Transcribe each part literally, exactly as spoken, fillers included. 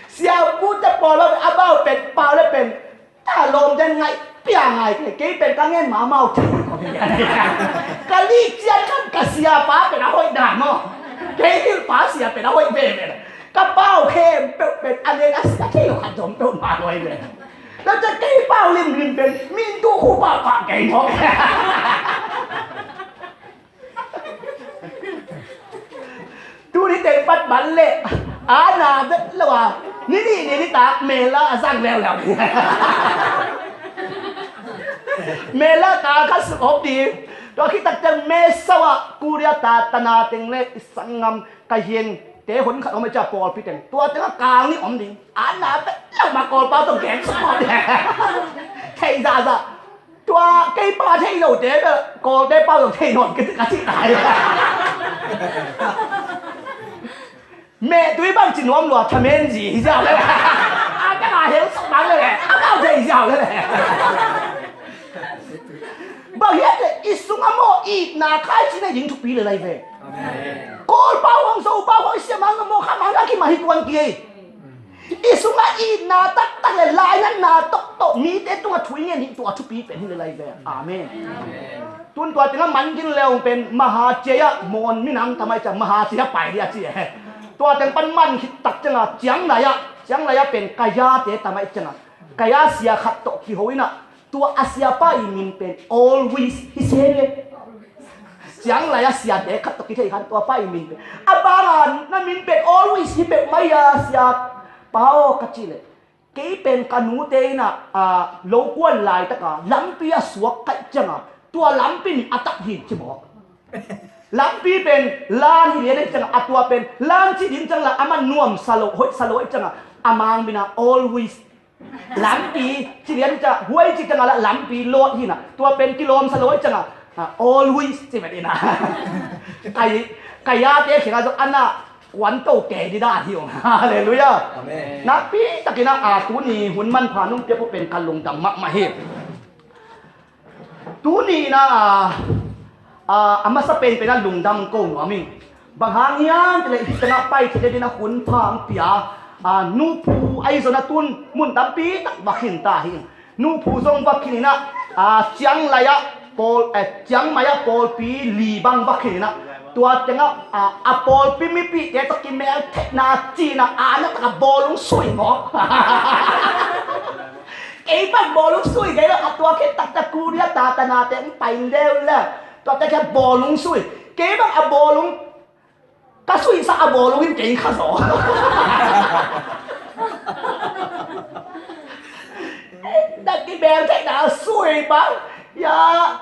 Siapute pawl a bau pen pau le pen ta lawm den ngaih pia ngai kei, kei pen ka ngen ma mau thei. Ka lik cian kan ka siapa pen a hoih dan maw? Kei hilpa sia pen a hoih veve. Ka pau khempeuh pen a neng a sia thei lo khat zom peuh ma hoih ve. Tua ciang kei pau limlim pen min tu khu pau pah kei maw? Tuni teng pat man leh a na vet lo a, ni nih ni nitak mela a zang leuleu ni. Mela ka kha suk om ding. Tua khit tak teng me sau ah Korea ta tana teng le i sanggam ka hiante hon khat om a cia pawlpi teng tua teng a kang ni om ding. A na vet lo ma Kawlpau tong kem suk om ding. Thei zahzah. Tua kei pa thei lote bel Kawlte pau zong thei nawn kei ka cih tai. Mehtui bang ci nuam lua thamen zi hi ziau le. A ka nga hel sok bang le le a pau thei ziau le le. Bang hiat le i sung a maw itna khai ci nei ding thupi le lai ve. Kawlpau hong Zopau hong i siamang a maw khamang a kimah hi tuan ki ei. I sungah itna taktak le lainatna toktok mite tungah thu i ngen hi tua thupi pen hi le lai ve. Amen. Tun tua tengah man gin leung pen maha ciai ah mawn minam tamai ciah maha ciai ah pai dia ci e. Tua teng pan man khit tak ciangah ciang lai ah ciang lai ah pen ka yate tamai ciangah ka ya sia khat tawh kiho inah tua a siapa i min pen always hi se ve. Ciang lai a siate khat tawh kithei khan tua pa i min pen a banga na min pen always hi peuh mai a sia pa aw ka cih leh kei pen ka nute inah a lokuan laitaka lampi a suak kaih cianga tua lampi nih a tak hi ci mawk. Lampi pen lan hi lian ahi cianga a tua pen lan cih ding ciang la amah nuamsa lo hoihsa lo ahi cianga a mang mina always lampi ci lian cianga huai ci cianga la lampi lawt hina tua pen kilawmsa lo ahi cianga always ci vet ina. Ka yate khenga zong ana kuan to kei dida hi ong. Halleluia. Nakpi takina a tuni hun manpha nung piak uh pen ka lungdam mahmah hi. Tuni ina a a masa penpen a lungdam ko nuam ing. Bang hang hiam tileh hih tengah pai thei dina hun pha ang pia a nuphu ahi zona tun mun tampi tak va khin ta hi. Nuphu zong va khin ina a ciang lai ah pawl eh, ciang mai ah pawlpi li bang va khin ina tua tengah a pawlpi mipite tawh kimel theihna cina a na taka bawlung sui maw? Kei bang bawlung sui kei lo a tua khe taktak kuria tatana te pai leuleu. Tua te khe bawlung sui kei bang a bawlung ka suihsak a bawlung in kei kha zaw. Na kibel theihna sui bang ya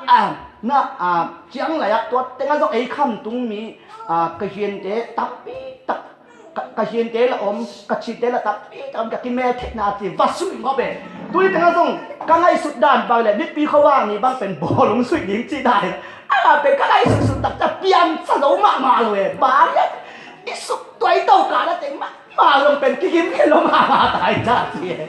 a na a ciang lai ah tua tengah zong ei khamtung mi a ka hiante tampi tak ka hiante la om ka chite la tampi tak om ka kimel theihna ci va sui ngawp e. Tui tengah zong ka ngaihsut dan bang le mipi khuavak ni bang pen bawlung sui ding ci dan a pen ka ngaihsut sut taktak piangsa zo mahmah lo e. Bang e i suk tuai to ka na teng mahmah zong pen kigim khen lo mahmah tai ta ci e.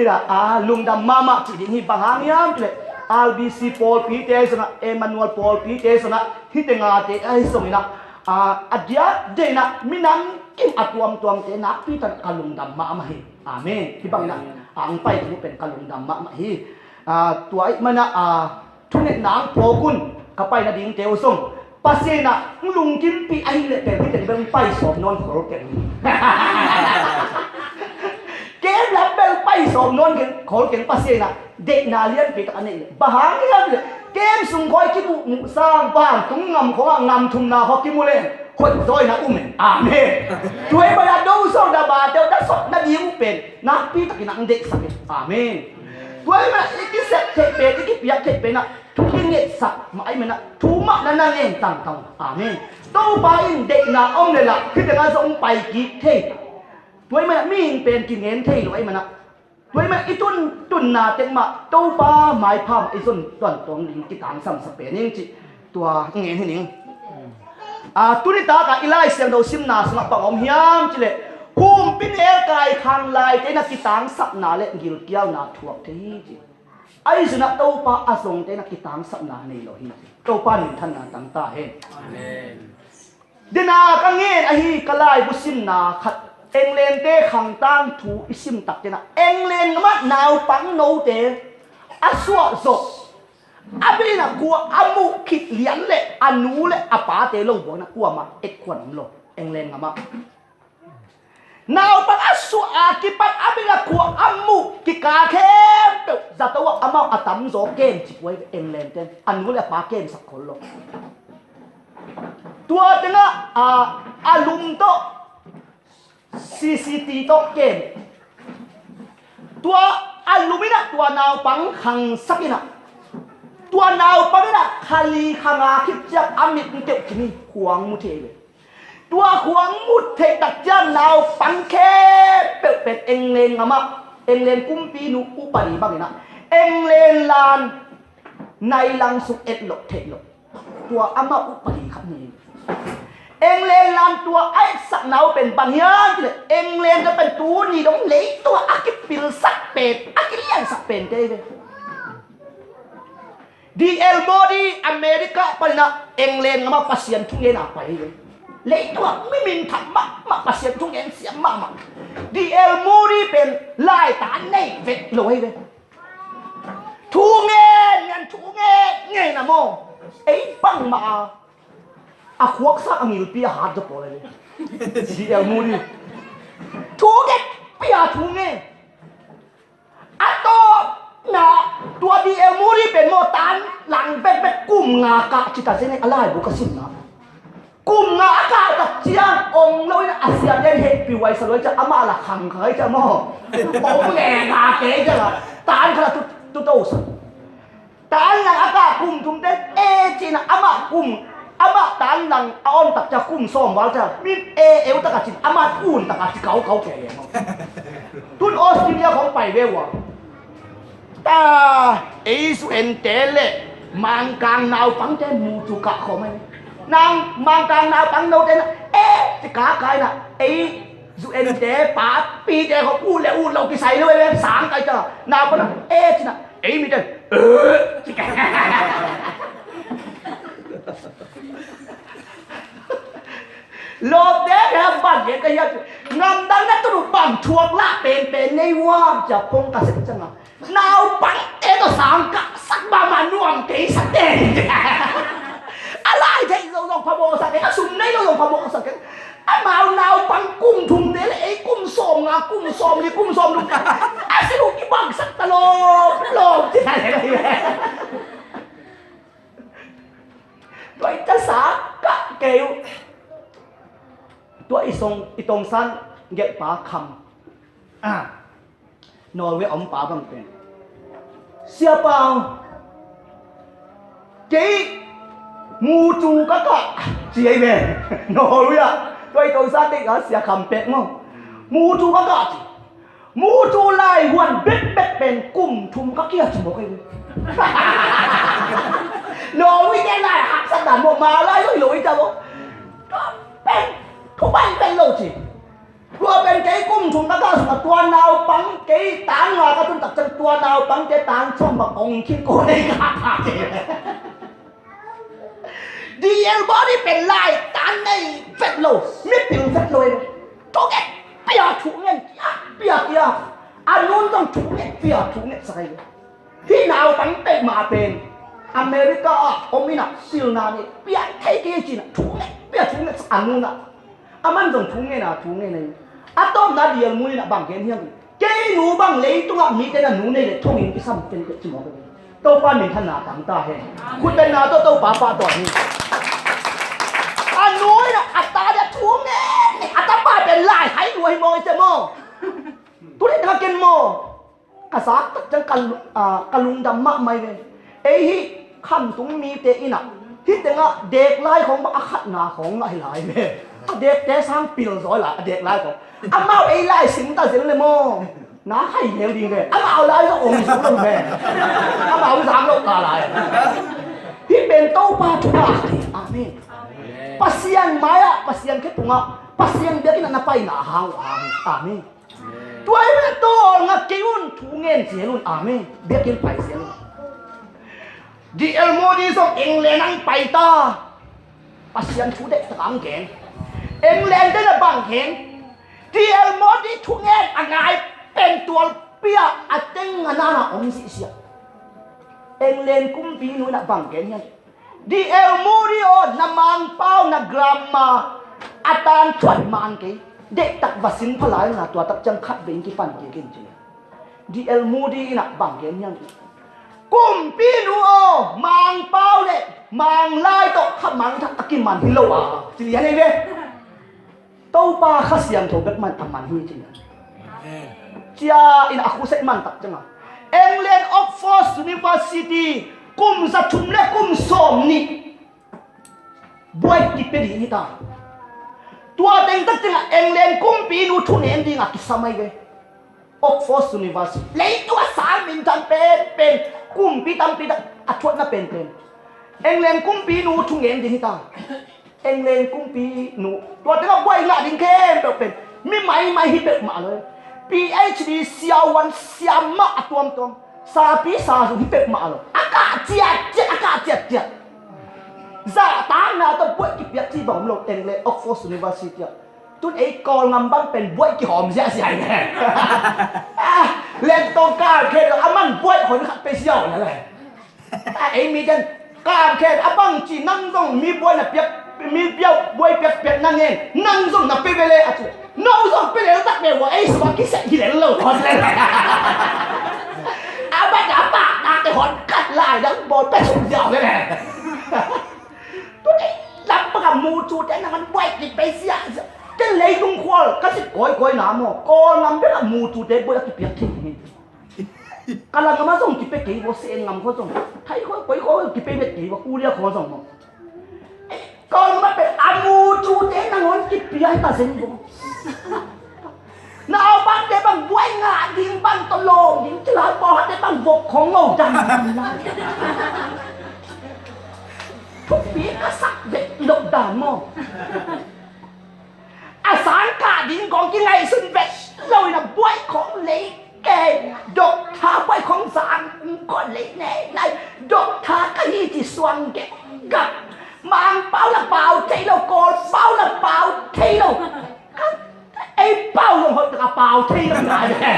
Ina a lungdam mahmah cih ding hi bang hang hiam cih leh R B C pawlpite ahi zongah Emmanuel pawlpite ahi zongah hite ngate ahi zong inah a diak deinah minam kim a tuamtuamte nakpi tak ka lungdam mahmah hi. Amen. Hih bang inah a ang pai teng uh pen ka lungdam mahmah hi. Tua ih manah a thungetna ang phawk un ka pai nadingte uh zong Pasian ah ng lungkimpih ahih leh pen hih teng bel ng pai sawm nawn khol keng. Kem lam bel pai sawm nawn keng khol keng Pasian ah deihna lianpi tak a neih leh bang hang hiam leh kem sung khawi kimuhmuh sang vantung ngam khawngah ngam thumna khaw kimu leng hoih zawina um e. Amen. Tuai bai a do sawk na bate uh da sawk nading uh pen nakpi takin ang deihsak e. Amen. Tuai bai a i kisep theih pen i kipiak theih pen ah thu i ngetsak mah ahi manah thu mah na na ngen tangtang. Amen. Topa in deihna om le lah hih tengah zong pai kik thei. Tuai manah mihing pen kingen thei lo ahi manah tuai manah i tun tunna tek mah Topa maipha mah i zon tuan tuang ding kitangsamsa pen ing cih tua ngen hi ning. A tuni taka i Lai Siangtho simna sungah bang om hiam cileh humpin elkai khang laite na kitangsapna le gilkialna thuak thei hi ci. Ahi zunah Topa a zongte na kitangsapna nei lo hi. Topa minthanna tang ta hen. Amen. Dena ka ngen ahi ka laibu simna khat, England te khang tangthu i sim tak ciangin ah, England gam ah naupang note a suah zawh a bel in ah kua a muh khit lian leh a nu leh a pate lo buang in ah kuamah et khuan om lo England gam ah. Naupang a suah a kipat a bel in ah kua a muh kikal khempeuh zato ah amau a tamzaw kem ci puai England ten, a nu leh a pa kemsak khol lo. Tua tengah a, a lum tawh C C T tawh kem. Tua a lum in ah tua naupang khangsak in ah, tua naupang in ah kha li kha nga khit ciang a mit keuh khin hi, khuang mu thei ve. Tua khuang mu theih tak ciang naupang khempeuh pen England gam ah, England kumpinu upadi bang in ah, England lan nai lang sung et loh theih loh. Tua amah upadi khat nei. England lan tua a etsakna uh pen bang hiam cih leh, England te pen tuni dong leitungah a kipilsak pen, a kiliansak pen te hi ve. D L Moody America pan in ah England gam ah Pasian thungen a pai hi ve. Leitungah mi minthang mahmah, Pasian thungen siam mahmah D L Moody pen laitan nei vet lo hi ve. Thu ngen ngen, thu ngen ngen a maw. Ei bangmah a, a khuaksa a ngilpi a hat zaw pawl a le. D L Moody thu ngen pi a, thu ngen. A tawpna, tua D L Moody pen maw, tan lang bekbek kum nga kah ci ta zen a laibu ka simna. Kum nga a kah tak ciang ong lo in a siate in hehpih huai sa lo hi ciang, amah la khang kha hi ciang maw. Ong nge nga kei ciang a, tan khat a tu, tu to sa. Tan lang a kah kum thum te e ci in a, amah kum, amah tan lang a om tak ciang kum sawm val ciang, min e eu tak a cin, amah un tak a ci kau kau kei maw. Tun Australia khong pai ve ua. Ta, ei zu ente le Mangkang naupangte mu tu kah khawm ai. Nang Mangkang naupang note na, eh, ci kah kah ai na, ei zu ente papi te khawm u le u lo kisai lo ai ve, sang kai ta. Naupang na, eh, ci na, ei mite, eh, ci kah. Lawmte kei a bang gen ka hiat. Ngamdang na tun uh bang thuak lah penpen nei uam cia pong ka sep cianga, naupangte tawh sang kah sak mahmah nuam kei sa te. A lai theih lo zong phamawh sak kei, a sum nei lo zong phamawh sak kei. Amau naupang kum thumte le ei kum sawmnga, kum sawmli, kum sawmthum a sin uh kibang sak ta lawm lawm ci ta le. Tua i tasa kah kei uh. Tua i song i tongsan gelhpa kham, a, Norway a ompa bang pen, Sia Pau, kei mutu ka kah ci ei ve. Norway ah tua i tongsan gelhpa Sia Kham Pek maw, mutu ka kah ci. Mutu lai huan bekbek pen kum thum ka kia ci mawk ei. Norway te lai haksat dan mawk, ma lai zong i lo i ta mawk. Tua pen thu bai pen lo ci. Tua pen kei kum thum ka kah sungah tua naupang kei tan nga ka tun tak ciang tua naupangte tan sawm bang ong khit ko nei ka kah ci. D L Moody pen lai tan nei vet lo, mipil vet lo ei. Thu nget pia, thu nget pia, pia, pia. A nun zong thu nget pia, thu nget sak ei. Hih naupang peuhmah pen America ah om in ah pilna nei pia thei kei ci in ah thu nget pia, thu nget sak a nun ah. Aman zong thu ngen a, thu ngen a. A tawpna D L Moody in ah bang gen hiam? Kei nu bang leitungah mite na nu nei le thongin kisam pen peuh ci mawk hi. Topa minthanna tang ta hen. Khutbetna tawh Topa pahtawi hi. A nu in ah a ta dia thu ngen hi. A tapa pen lai hai lua hi mawk hi ci maw. Tuni tengah ken maw, ka zak tak ciang ka lu-, a, ka lungdam mahmah hi ve. Ei hih Khamtung mite in ah hih tengah deek lai khawng bang a khatna khawng ngah hi lai ve. A deekte sang pil zaw lai, a deek lai khawng. Amau ei lai sim ta zel le maw, na khai lel ding ve. Amau lai zong ong zong lo ve. Amau zak lo ta lai. Hih pen Topa thupha hi. Amen. Pasian mai-ah, Pasian khe tungah, Pasian biakinn ah na paina a hang uh. Amen. Tua hi ve, tawlnga kei un, thu ngen zel un. Amen. Biakinn pai zel un. D L Moody zong England ang pai ta. Pasian thu deihtak ang gen. England te na bang gen. D L Moody thungen a ngai pen tualpi ah a teng a nana om sihsiah. England kumpinu in a bang gen hiam. D L Moody aw, na Mangpau na grammar a tangthuat man kei. Deihtak va sin pha lai na, tua tak ciang khat vei in kipan kik in ci. D L Moody in a bang gen hiam. Kumpinu aw, Mangpau le Manglai tawh kha mangthang a kiman hi lo a, ci lian ei ve. Topa Kha Siangtho bek man a man hi ci. Cia in a khusek man tak ciang a, England Oxford University kum za thum le kum sawm nih buai kipia ding hi ta. Tua teng tak ciang a England kumpinu thugen ding a kisam ai ve. Oxford University, leitung a sang minthang penpen, kumpi tampi tak a thuatna penpen, England kumpinu thugen ding hi ta. England kumpinu tua teng a buai ngah ding khempeuh pen mi maimai hi peuhmah lo. P H D siavuan siamah a tuamtuam, sapi sa zung hi peuhmah lo. A kah ciatciat, a kah ciatciat. Zahtakna tawh buai kipiak ci bang om lo England Oxford University ah. Tun ei Kawlngam bang pen buai kihawm ziahziah hi le. Ah, lentong kal khen lo a man buai hon khat pe ziau le le. Ah, ei mi ten kal khen a bang ci nang zong mi buai na piak, mi piau buai piakpiak na ngen, nang zong na pe ve le a ci. No zong pe le tak ve ua ei sua kisek hi le lo hon le. A bang a bang na te hon khat lai dang bawl pe sung ziau le le. Tun ei lam bang a mu cu te nang an buai kipia ziahziah. Ken leitung khual ka si kawikawi na maw, Kawlngam bek a mu cu te buai a kipiak khin hi. Ka langam a zong kipia kei vaw, Sengam khaw zong, Thai khaw, koi khaw kipia bek kei vaw, Korea khaw zong maw. Kawlngam a pek a mu cu te nang hon kipia hi ta zen vaw. Na au bang te bang buai ngah ding bang tawh lawm ding ci lai pawlkhatte bang vok khong lo dan lai. Thupi ka sak vet lo dan maw. A sang kah ding kong kingaihsun vet lo in a buai khong lei kei. Doctor buai khong sang khong lei nei lai. Doctor ka hi ci suang gek gak. Mangpau la pau thei lo, Kawlpau la pau thei lo. Ei pau zong hoih taka pau thei lo ngai ve.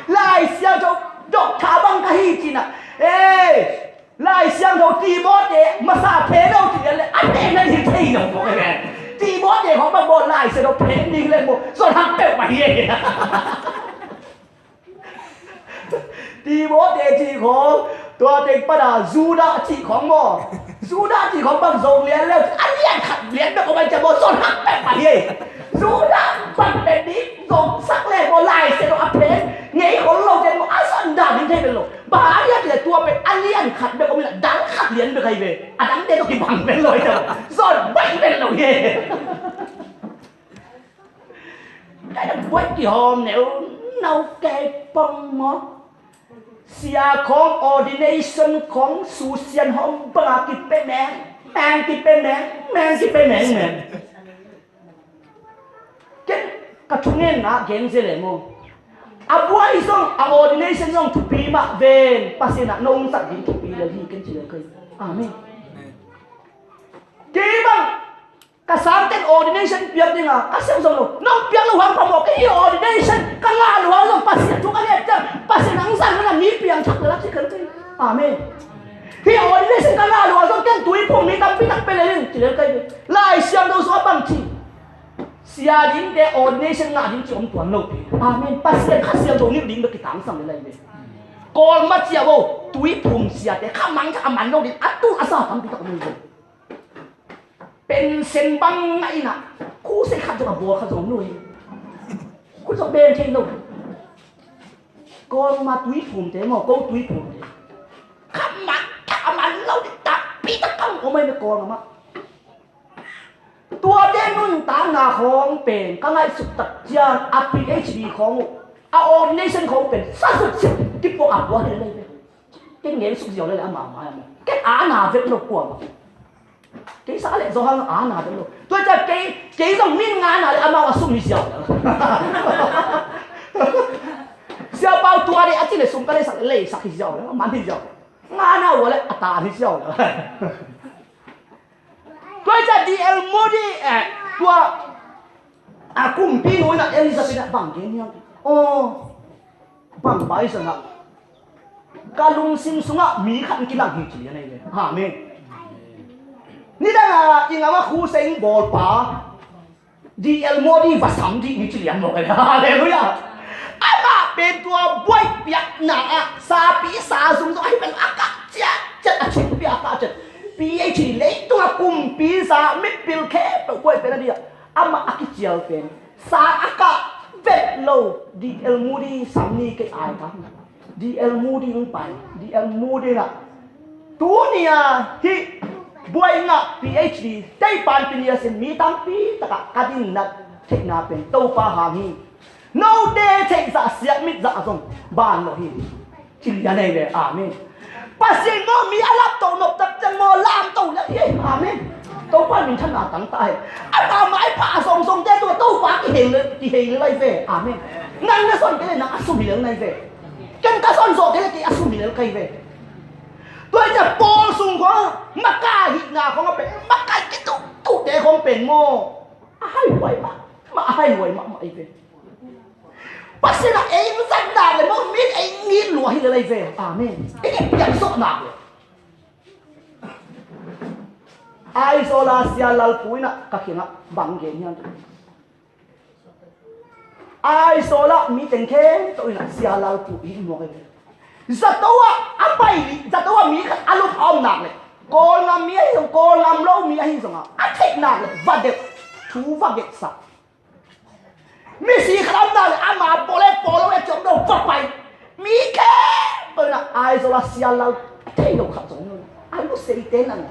Lai Siangtho doctor bang ka hi cina. Ei, Lai Siangtho Timothy masa phe lo ci le a phe na hi thei lo ko ve. Timothy ho bang bo Lai Siangtho phe ni le bo so thak pe pa hi. Timothy cih khawng, tua teng pana Judah cih khawng maw? Judah cih khawng bang zong lian leu, a lian khat lian bek ko bai cia maw, zon hak pek pai hi. Judah bang pen ding zong sak le maw, Lai Siangtho a phen ngei khol lo ten maw, a zon dan ding thei pen lo. Bang hang hiam cih leh tua pen a lian khat bek om in a dang khat lian bek ahi ve. A dangte tawh kibang pen lo hi cia maw, zon baih pen lo hi. Kei na buai kihawm neu nau kei pong maw? Sia khawng ordination khawng susian hawm banga kipia meng meng, kipia meng meng, kipia meng meng. Ken ka thungenna gen zia le maw? A buai zong a ordination zong thupi mah ven, Pasian ah na ungsak ding thupi lel hi ken ci lel kei. Amen. Kei bang ka sangten ordination piak dinga ka seuh zong lo. Nong piak lo hang phamawh, kei hi ordination ka ngah lo hang zong Pasian thu ka nget ciang Pasian hong zang nana mi piangthak lelak ci kei. Amen. Hi ordination ka ngah lo hang zong ken tuiphum mi tampi tak pe lel in ci lel kei. Lai Siangtho sung a bang ci, sia dingte ordination ngah ding ci om tuan lo pi. Amen. Pasian Kha Siangtho ngilh ding bek kitangsam lel ahi ve. Kawl ma cia vo, tuiphum siate kha mangthang a man lo ding a tul a sa tampi tak om lo hi ve. Pension bang ngah in ah, khusei khat zong a bawl khat zong om lo hi. Khut zong ben thei lo. Kawlgam ah tuiphumte maw, ko tuiphumte kha man, kha man lo ding tampi tak kha om ahi ve Kawlgam ah. Tuate nuntakna khawng pen ka ngaihsut tak ciang a PhD khawng uh, a ordination khawng uh pen sa sut sip kipuak a puak hi lel ahi ve. Ken ngen suk ziau lel amau mai amau. Ken ana vet lo kuamah. Kei sa le Johan ana vet lo. Tua ciang kei, kei zong min ngana le amau a sum hi ziau lel. Siapau tua le a ci le sum ka leisak le leisak hi ziau lel. Man hi ziau. Ngana ua le a tan hi ziau lel. Tua hi ciang D L Moody, eh, tua a kumpinu in ah Elizabeth in ah bang gen hiam? Aw, bang pai zong ah ka lungsim sungah mi khat kilang hi ci lian ahi ve. Amen. Nidang a i ngam a khuseng bawlpa D L Moody va sam dih ni ci lian mawk ahi ve. Halleluiah. Amah pen tua buaih piakna ah sapi sa zungzung ahi pen a kah ciatciat, a cin pia a kah ciat. P H D leitung a kumpi za mipil khempeuh buaih pen a dih ah amah a kicial pen sa a kah vet lo D L Moody sam ni kei ai ka. D L Moody hong pai, D L Moody in ah tuni a hih buaina P H D teipan piniasin mi tampi takah ka dinna theihna pen Topa hang hi. Note theih zah siak mit zah zong ban lo hi. Ci lian ahi ve. Amen. Pasian maw mi a laptoh noptak ciang maw lamto lian hi. Amen. Topa minthanna tang ta hi. Amah maiphah a songzongte tungah Topa kihei lel, kihei lel ahi ve. Amen. Nang na son kei leh nang a sum hi lel na hi ve. Ken ka son zawh kei leh kei a sum hi lel ka hi ve. Tua hi ciang Paul sung khawng makai hihna khawng a pen makai kituhtuhte khawng pen maw a haihuai mahmah, a haihuai mahmah ahi ve. Pasian ah ei zat nak leh maw mi in ei ngit lua hi lel ahi ve. Amen. I kipiak zawh nak leh Aizawl a Sia Lal Pu in ah ka kiangah bang gen hiam? Aizawl ah mi teng khempeuh in ah Sia Lal Pu i hih mawk ahi ve. Zato ah a pai, zato ah mi khat a lup a om nak leh Kawlgam mi ahi zong, Kawlgam lo mi ahi zong ah a theih nak leh va deuh, thu va gelhsak. Misi khat a om nak leh ama pawlek pawlo a ciam lo va pai. Mi khempeuh in ah Aizawl a Sia Lal thei lo khat zong hi lo. A lu seite nang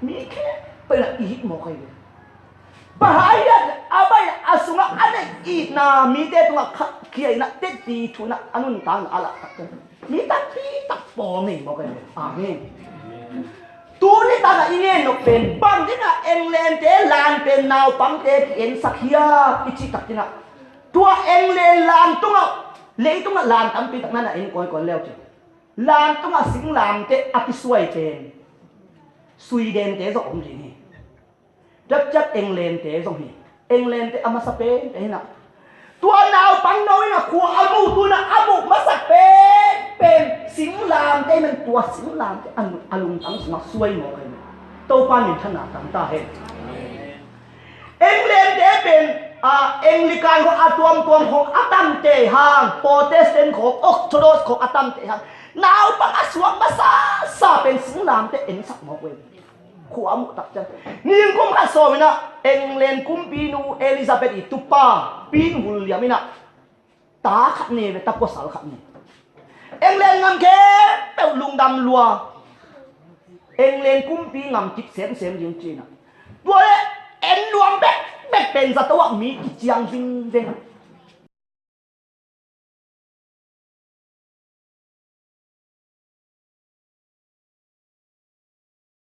mi khempeuh in ah i hih mawk ahi ve. Baha'i a bai a sungah a neih itna mite tungah khia in ah tetti thu in ah a nuntakna a lah tak ciang mi tampi tak pawl nei mawk ahi ve. Amen. Tuni takah i ngen nop pen bang dingah England te lan pen naupangte ki-ensak hiam i cih tak dingah tua England lan tungah leitungah lan tampi tak na na en kawikawi leu cin lan tungah singlamteh a kisuai pen Sweden te zong om ding hi. Ciapciap England te zong hi. England te a masa pen te hi na. Tua naupang no in a khua a muh tu in a a muh masak pen pen singlamteh hi man tua singlamteh a lungtang sungah suai mawk ahi. Topa minthanna tang ta hen. England te pen a Anglican khawng a tuamtuam khawng a tamte hang Protestant khawng Orthodox khawng a tamte hang naupang a suak masasa pen singlamteh ensak mawk ahi. Khua a muh tak ciang ningkum khat sawm in a England kumpinu Elizabeth i tupa Pin William in a ta khat nei ve, ta pasal khat nei. England ngam khempeuh lungdam lua. England kumpi ngam kip semsem ding ci in a tua le en nuam bekbek pen zato ah mi kiciang vingveng.